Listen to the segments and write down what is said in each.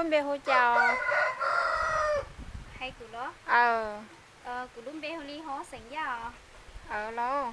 Npe hu cas? Hais kuv los? Aw. Kuv lub npe hu li Hoob xeem Yaj os. Aw los.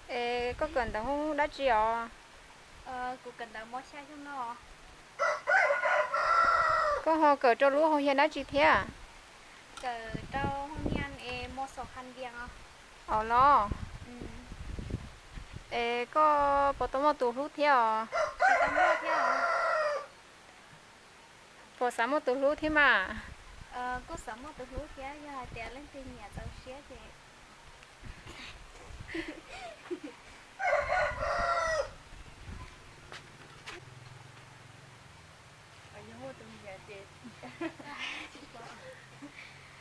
Es koj kawm ntawv hoob dab tsi os? Kuv kawm ntawv mos xya xyoo no. Koj ho kawm rau lub hoob yag dab tsi thiab? Kawm rau hoob niam es mos xom qhas vias os. Aw los. Es koj puas tau muaj tus hlub thiab os? Tsis tau muaj thiab os. Puas xav muaj tus hlub thiab mas? Kuj xav muaj tus hlub thiab, yog hais tias leej twg nyiam txaus siab ces.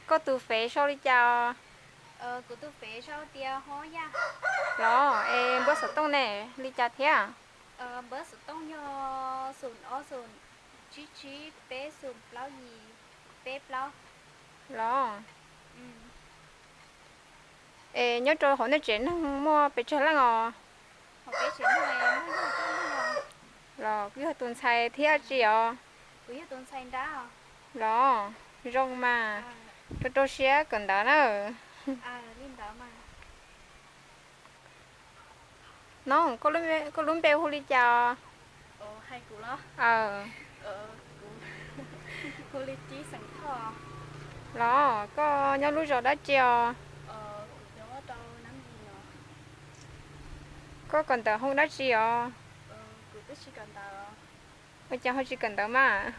Koj tus fev sau li cas os? Kuv tus fev sau tias Hoob Yaj. Los es npawb xov tooj ne li cas thiab? Npawb xov tooj yog xoom ob xoom tsib tsib peb xoom plaub yim peb plaub. Los. Es nyob rau hauv nej tsev neeg muaj pes tsawg leej os? Los kuv yog tus ntxhais thiab tsis os? Kuv yog tus ntxhais nrab. Los zoo mas, rau rau siab kawm ntawv na. Li ntawd mas. No, koj lub npe hu li cas os? Hais kuv los? Aw. Kuv hu li Tib xeem Thoj. Los koj nyob lub zos dab tsi os? Kuv nyob rau Nab Yis no. Koj kawm ntawv hoob dab tsi os? Kuv twb tsis kawm ntawv. Ua cas ho tsis kawm ntawv mas?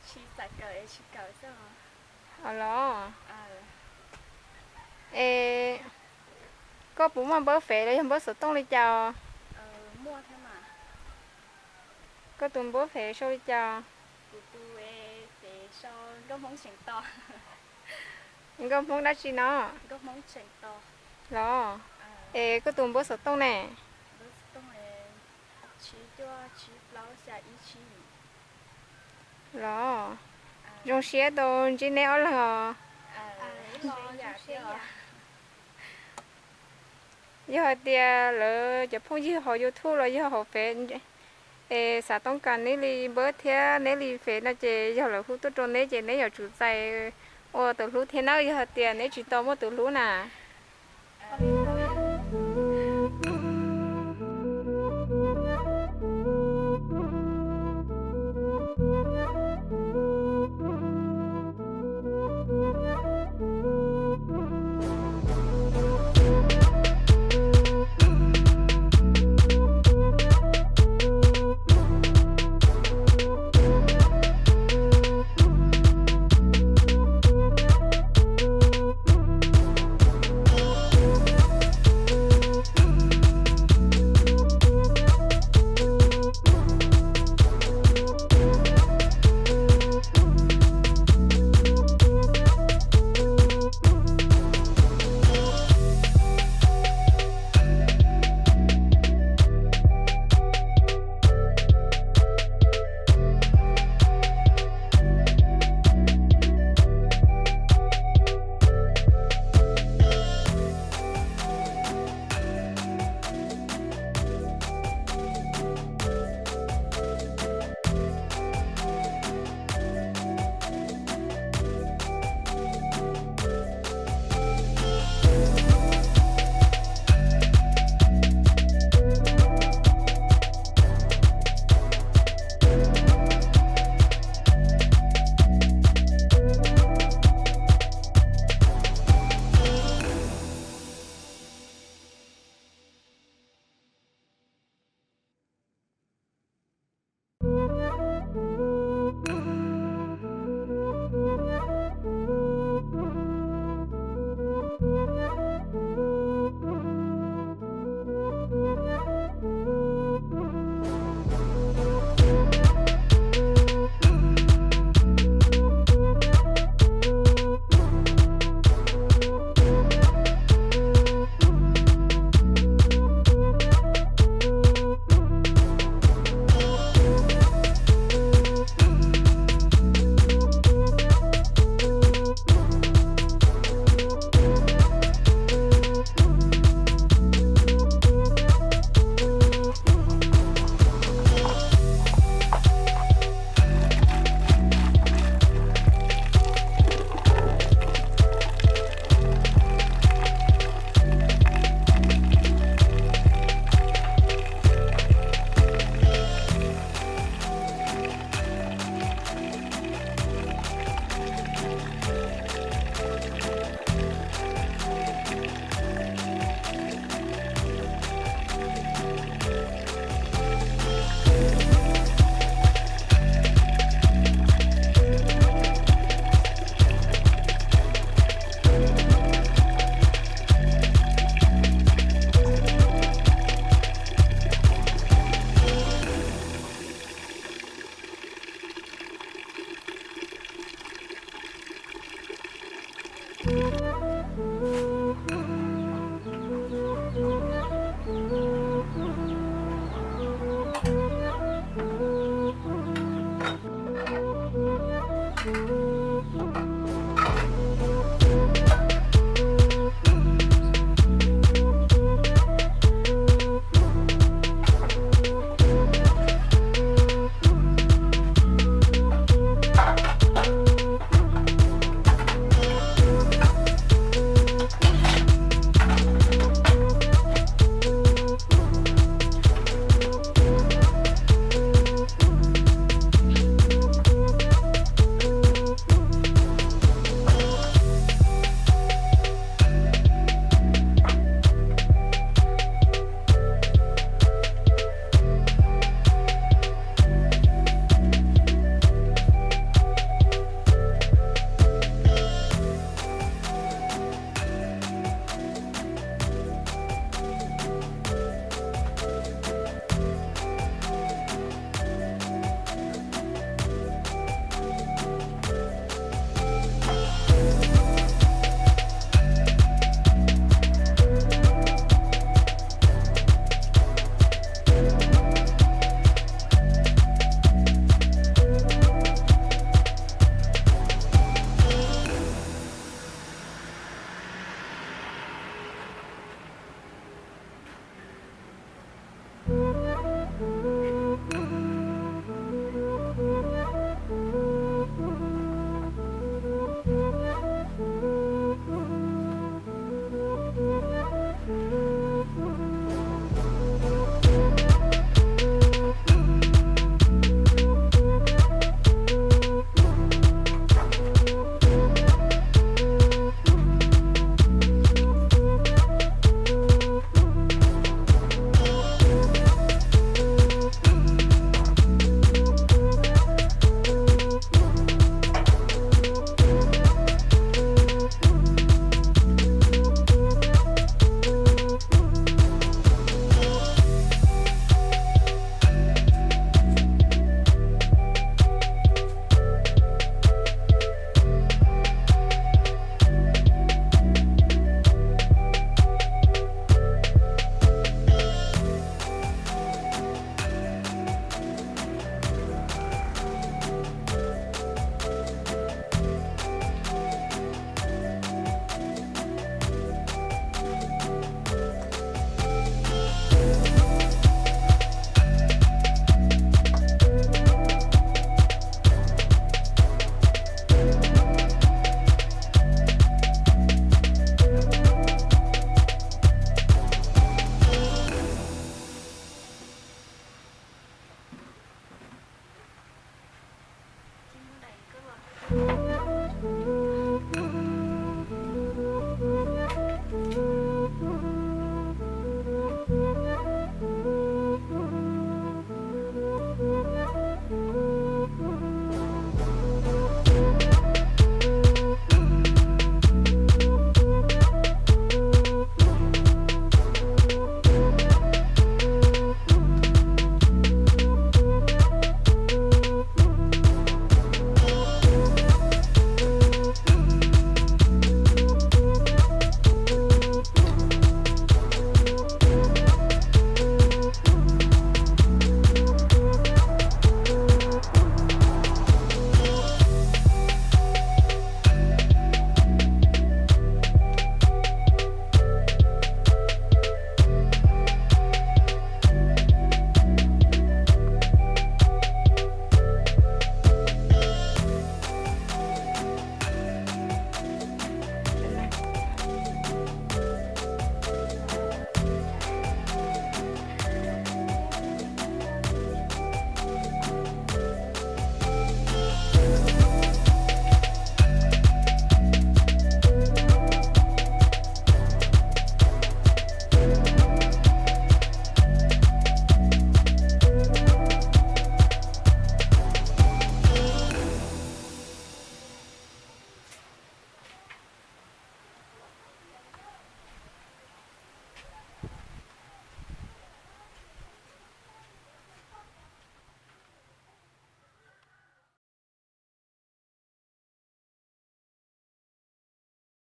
Tsis xav kawm es tsis kawm xwb os. Los. Es koj puas muaj npawb fev los yog npawb xov tooj li cas os? Koj tus npawb fev sau li cas? Nkauj Hmoob dab tsi no? Los. Es koj tus npawb xov tooj ne? Los. Zoo siab tau ntsib neb ob leeg os. Yog hais tias lawv cov phooj ywg hauv YouTube los yog hauv Fev es xav toob kas neb li npawb thiab neb li Fev no ces yog lawv hu tuaj rau neb ces neb yuav tsum txais ua tus hlub thiab nawb, yog hais tias neb tsis tau muaj tus hlub na.